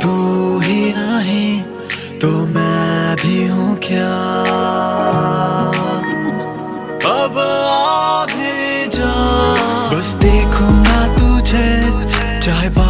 तू ही नहीं तो मैं भी हूँ क्या। अब आ भी जा, बस देखूंगा तुझे, चाहे बात